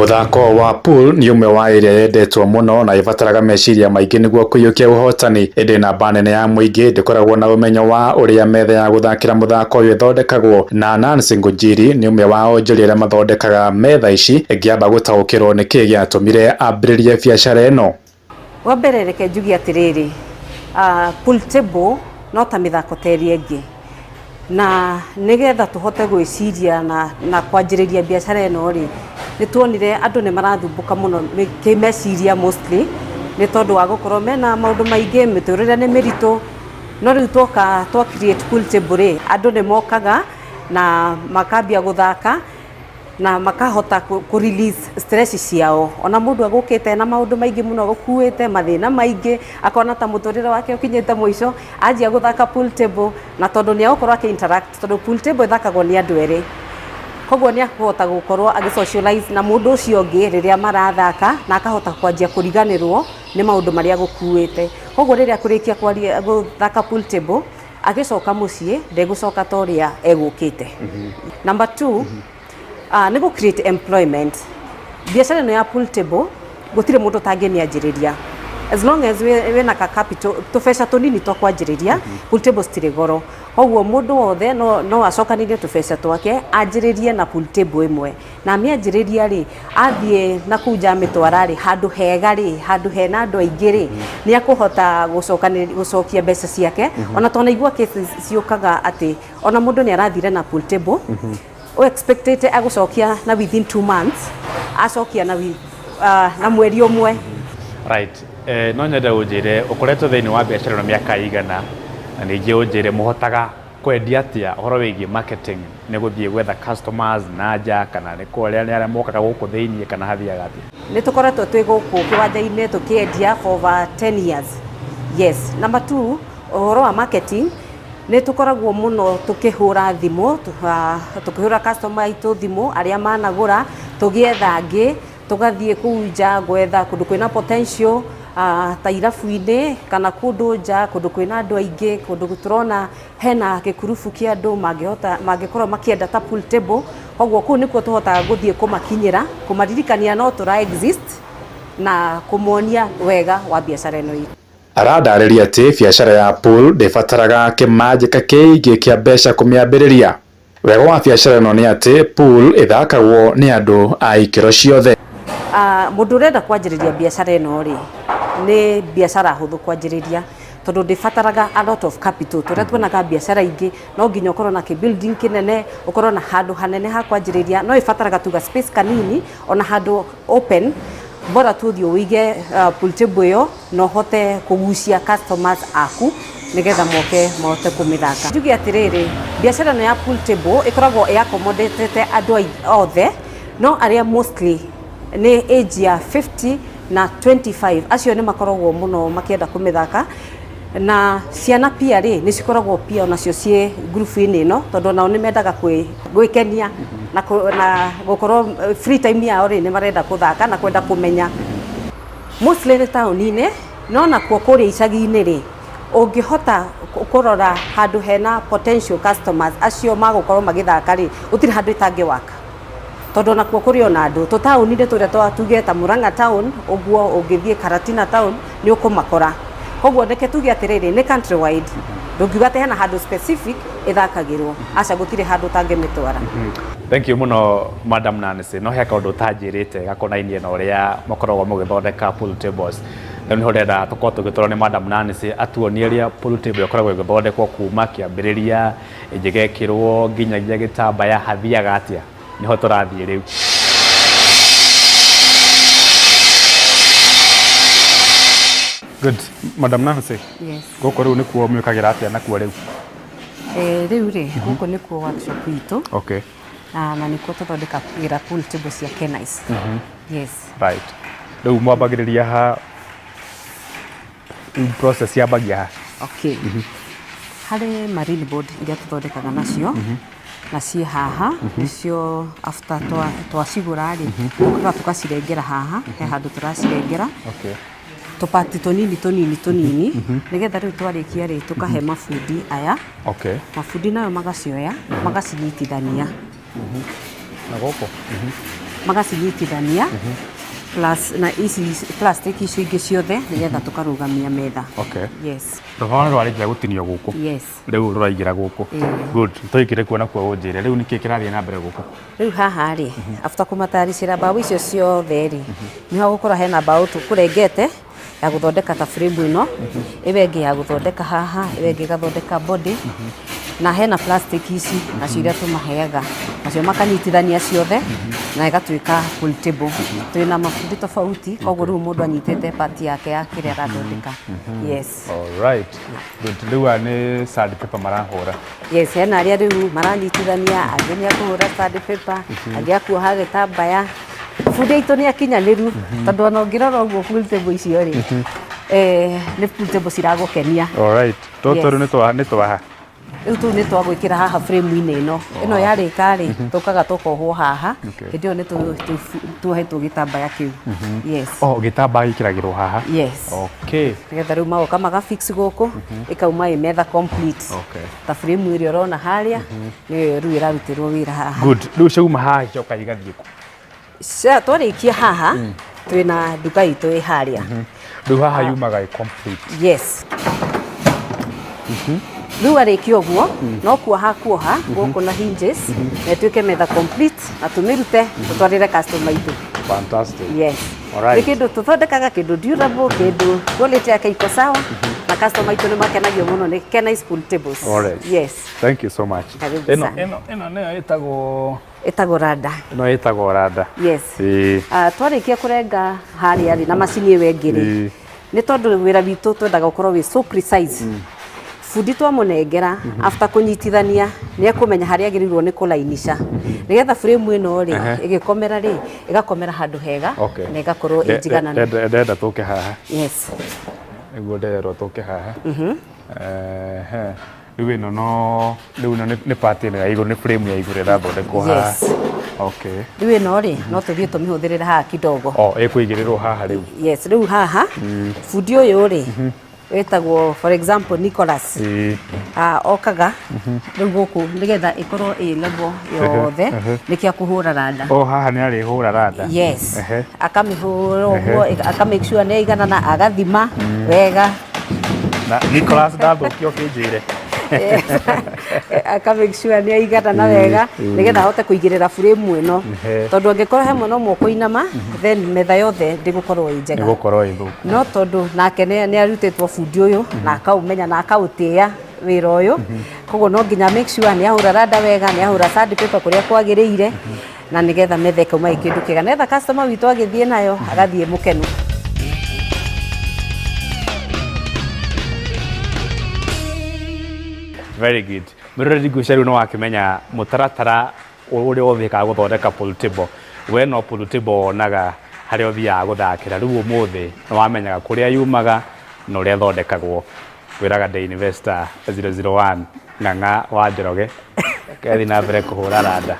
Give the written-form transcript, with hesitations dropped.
Mũthako wa pool nĩ ũmwe wa ĩrĩa yendetwo mũno na ĩbataraga meciria maingĩ nĩguo kũiyũkia ũhotani, ĩndĩ namba nene ya mũingĩ ndĩkoragwo na ũmenyo wa ũrĩa metha ya gũthakĩra mũthako ũyũ ĩthondekagwo, na Nancy Ngunjiri nĩ ũmwe wa onjoria arĩa mathondekaga metha ici ngĩamba gũtaũkĩrwo nĩkĩĩ gĩatũmire ambĩrĩrie biacara ĩno. Wa mbere reke njuge atĩrĩrĩ, pool table no ta mĩthako ta ĩrĩa ĩngĩ, na nĩgetha tũhote gwĩciria na kwanjĩrĩria biacara ĩno rĩ, nĩ tuonire andũ nĩ marathumbũka mũno kĩmeciria mostly, nĩ tondũ wa gũkorwo mena maũndũ maingĩ, mĩtũrĩre nĩ mĩritũ, no rĩu twoka twa create pool table rĩ, andũ nĩ mokaga na makambia gũthaka, na makahota kũ release stress ciao. Ona mũndũ agũkĩte na maũndũ maingĩ mũno agũkuĩte mathĩna maingĩ, akona ta mũtũrĩre wake ũkinyĩte mũico, anjia gũthaka pool table, na tondũ nĩ egũkorwo akĩ interact, tondũ pool table ĩthakagwo nĩ andũ erĩ, koguo nĩ akũhota gũkorwo agĩ socialize na mũndũ ũcio ũngĩ rĩrĩa marathaka, na akahota kwanjia kũriganĩrwo nĩ maũndũ marĩa agũkuĩte. Koguo rĩrĩa akũrĩkia kwaria gũthaka pool table, agĩcoka mũciĩ ndegũcoka ta ũrĩa egũkĩte. Number two, nĩ gũ create employment. Biacara ĩno ya pool table gũtirĩ mũndũ ũtangĩmĩanjĩrĩria, as long as wĩna ka capital, tũbeca tũnini twa kwanjĩrĩria. Pool table citirĩ goro, koguo mũndũ wothe no acokanĩrie tũbeca twake anjĩrĩrie na pool table ĩmwe, na amĩanjĩrĩria rĩ, athiĩ na kũu nja amĩtwara rĩ, handũ hega rĩ, handũ hena andũ aingĩ rĩ, nĩ akũhota gũcokia mbeca ciake. Ona twanaigua cases ciũkaga atĩ ona mũndũ nĩ arathire na pool table o expectĩte agũcokia na within 2 months, acokia na mweri ũmwe. Right. No nyende ũnjĩre ũkoretwo thĩinĩ wa biacara ĩno mĩaka igana, na ningĩ ũnjĩre mũhotaga kwendia atĩa, ũhoro wĩgiĩ marketing, nĩ gũthiĩ gwetha customers na nja kana nĩ kũrĩa nĩ arĩa mokaga gũkũ thĩinĩ, kana hathiaga atĩa? Nĩ tũkoretwo twĩ gũkũ kĩwanja-inĩ tũkĩendia for over 10 years, yes. Number two, ũhoro wa marketing, nĩ tũkoragwo mũno tũkĩhũra thimũ, tũkĩhũra customer aitũ thimũ arĩa managũra, tũgĩetha angĩ, tũgathiĩ kũu nja gwetha kũndũ kwĩna potential, ta irabu-inĩ kana kũndũ nja, kũndũ kwĩna andũ aingĩ, kũndũ tũrona hena gĩkurubu kĩa andũ mangĩhota mangĩkorwo makĩenda ta pool table. Koguo kũu nĩkuo tũhotaga gũthiĩ kũmakinyĩra, kũmaririkania no tũra exist na kũmonia wega wa biacara ĩno itũ. Aradarĩria atĩ biacara ya pool ndĩbataraga kĩmanjĩka kĩingĩ kĩa mbeca kũmĩambĩrĩria. Wega wa biacara ĩno nĩ atĩ pool ĩthakagwo nĩ andũ a ikĩro ciothe. Mũndũ ũrenda kwanjĩrĩria biacara ĩno rĩ, nĩ biacara hũthũ kwanjĩrĩria, tondũ ndĩbataraga a lot of capital tũrĩa tuonaga biacara ingĩ, no nginya ũkorwo na kĩ-building kĩnene, ũkorwo na handũ hanene ha kwanjĩrĩria. No ĩbataraga tuga space kanini, ona handũ open, bora tu ũthiĩ ũige pool table ĩyo na ũhote kũgucia customers aku nĩgetha moke mahote kũmĩthaka. Njuge atĩrĩrĩ, biacara ĩno ya pool table ĩkoragwo ĩ accommodatĩte andũ othe, no arĩa mostly nĩ age ya 50 na 25, acio nĩ makoragwo mũno makĩenda kũmĩthaka. Na ciana pia rĩ, nĩ cikoragwo pia onacio ciĩ ngurubu-inĩ ĩno, tondũ onao nĩ mendaga gwĩkenia na gũkorwo free time yao rĩ, nĩ marenda kũthaka na kwenda kũmenya. Mostly nĩ taũni-inĩ, no nakuo kũrĩa icagi-inĩ rĩ, ũngĩhota kũrora handũ hena potential customers acio magũkorwo magĩthaka rĩ, gũtirĩ handũ ĩtangĩwaka, tondũ onakuo kũrĩ ona andũ tũtaũni-inĩ tũrĩa twa tuge ta Murang'a town ũguo, ũngĩthiĩ Karatina town nĩ ũkũmakora. Koguo reke tuge atĩrĩrĩ, nĩ country wide, ndũngiuga atĩ hena handũ specific ĩthakagĩrwo, aca, gũtirĩ handũ ũtangĩmĩtwara. Thank you mũno, Madam Nancy. No he kaũndũ ũtanjĩrĩte gakonainie na ũrĩa makoragwo mũgĩthondeka pool tables. Rĩu nĩho ndĩrenda tũkorwo tũgĩtwarwo nĩ Madam Nancy atuonie ũrĩa pool table ĩkoragwo ĩgĩthondekwo kuma kĩambĩrĩria, ĩgĩgekĩrwo nginyagia gĩtambaya, hathiaga atĩa. Nĩho tũrathiĩ rĩu. Good. Madam Nancy. Yes. Gũkũ rĩu nĩkuo mĩũkagĩra atĩa nakuo rĩu? Rĩu rĩ, gũkũ nĩkuo workshop itũ na nĩkuo tũthondekagĩra pool table cia Kenice. Yes. Right. Rĩu mwambagĩrĩria ha? Rĩu process yambagia ha? Okay. Harĩ marine board iria tũthondekaga nacio, na ciĩ haha, nĩcio after twacigũra rĩ, tũkaga tũgacirengera haha, he handũ tũracirengera tũpati tũnini tũnini tũnini, nĩgetha rĩu twarĩkia rĩ, tũkahe mabundi aya. Mabundi nayo magacioya magacinyitithania. Na gũkũ. Magacinyitithania plus na ici plastic icio ingĩ ciothe nĩgetha tũkarũgamia metha. Yes. Rũbao nĩ rwarĩkia gũtinio gũkũ. Yes. Rĩu rũraingĩra gũkũ. Good. Tũingĩre kuo nakuo ũnjĩre rĩu nĩkĩ kĩrathiĩ na mbere gũkũ? Rĩu haha rĩ, after kũmataricĩra mbaũ icio ciothe rĩ, nĩho gũkorwo hena mbaũ tũkũrengete ya gũthondeka ta frame ĩno, ĩyo ĩngĩ ya gũthondeka haha, ĩyo ĩngĩ ĩgathondeka body, na hena plastic ici nacio iria tũmaheaga, nacio makanyitithania ciothe na ĩgatuĩka pool table. Twĩna mabundi tofauti, koguo rĩu mũndũ anyitĩte part yake ya kĩrĩa arathondeka. Yes. Alright. Good. Rĩu aya nĩ sandpaper marahũra. Yes, hena arĩa rĩu maranyitithania, angĩ nĩ akũhũra sandpaper, angĩ akuoha gĩtambaya. Bundi aitũ nĩ akinyanĩru, tondũ ona ũngĩrora ũguo pool table icio rĩ, nĩ pool table ciragũkenia. Alright. Tũtũ Yes. rĩu nĩ twa nĩ twaha. Rĩu tũu nĩ twa gwĩkĩra haha frame-inĩ ĩno. Ĩno yarĩka rĩ, tũkaga tũkohwo haha, hĩndĩ ĩyo nĩ tuohetwo gĩtambaya kĩu. Yes. Oh, gĩtambaya gĩkĩragĩrwo haha. Yes. Nĩgetha rĩu magoka maga fix gũkũ, ĩkauma ĩ metha complete. Ta frame ĩrĩa ũrona harĩa, nĩyo rĩu ĩrarutĩrwo wĩra haha. Good. Rĩu ciauma haha icoka igathiĩ kũ? Twarĩkia haha, twĩna nduka itũ ĩ harĩa. Rĩu haha yumaga ĩ complete. Yes. Rĩu arĩkia ũguo, no kuoha kuoha gũkũ na hinges, na ĩtuĩke metha complete, na tũmĩrute tũtwarĩre customer itũ. Fantastic. Yes. Alright. Nĩ kĩndũ tũthondekaga, kĩndũ durable, kĩndũ quality yake iko sawa, na customer itũ nĩ makenagio mũno nĩ Kenai's pool tables. Alright. Yes. Thank you so much. Karibu Ĩno sana. ĩno ĩno nĩyo ĩtagwo Ĩtagwo randa. Ĩno ĩtagwo randa. Yes. Twarĩkia kũrenga harĩa rĩ na macini ĩyo ĩngĩ rĩ, nĩ tondũ wĩra witũ twendaga ũkorwo wĩ so precise. Bundi twamũnengera after kũnyitithania nĩ ekũmenya harĩa agĩrĩirwo nĩ kũlainisha, nĩgetha frame ĩno rĩ ĩgĩkomera rĩ, ĩgakomera handũ hega na ĩgakorwo ĩ njigananu. Ndenda tũke haha. Yes. Nĩguo ndererwo tũke haha. Ehe. Rĩu ĩno no rĩu ĩno nĩ part ĩno ya igũrũ, nĩ frame ya igũrũ ĩrathondekwo haha. Yes. Rĩu ĩno rĩ, no tũthiĩ tũmĩhũthĩrĩre haha kidogo. Oh, ĩkũigĩrĩrwo haha rĩu. Yes, rĩu haha bundi ũyũ rĩ, wĩtagwo for example Nicholas. Okaga rĩu gũkũ nĩgetha ĩkorwo ĩ level yothe, nĩkĩo akũhũra randa. Oh, haha nĩ arĩhũra randa. Yes. Akamĩhũra ũguo, aka make sure nĩ aiganana, agathima wega. Na Nicholas ndathũkio ũkĩnjĩre. Aka make sure nĩ aiganana wega nĩgetha ahote kũigĩrĩra frame ĩno, tondũ angĩkorwo he mwena ũmwe ũkũinama, then metha yothe ndĩgũkorwo ĩ njega. Nĩgũkorwo ĩ thũku. No tondũ nake nĩ arutĩtwo bundi ũyũ na akaũmenya na akaũtĩĩa wĩra ũyũ, koguo no nginya make sure nĩ ahũra randa wega, nĩ ahũra sandpaper kũrĩa kwagĩrĩire, na nĩgetha metha ĩkauma ĩ kĩndũ kĩega, nĩgetha customer witũ agĩthiĩ nayo agathiĩ mũkenu. Very good. Mwĩroreri, ngwĩciria rĩu nĩ wakĩmenya mũtaratara ũrĩa ũhũthĩkaga gũthondeka pool table. We no pool table wonaga harĩa ũthiaga gũthakĩra, rĩu ũmũthĩ nĩ wamenyaga kũrĩa yumaga na ũrĩa ĩthondekagwo. Wĩraga The Investor 001 Ng'ang'a wa Njoroge kethi na mbere kũhũra randa.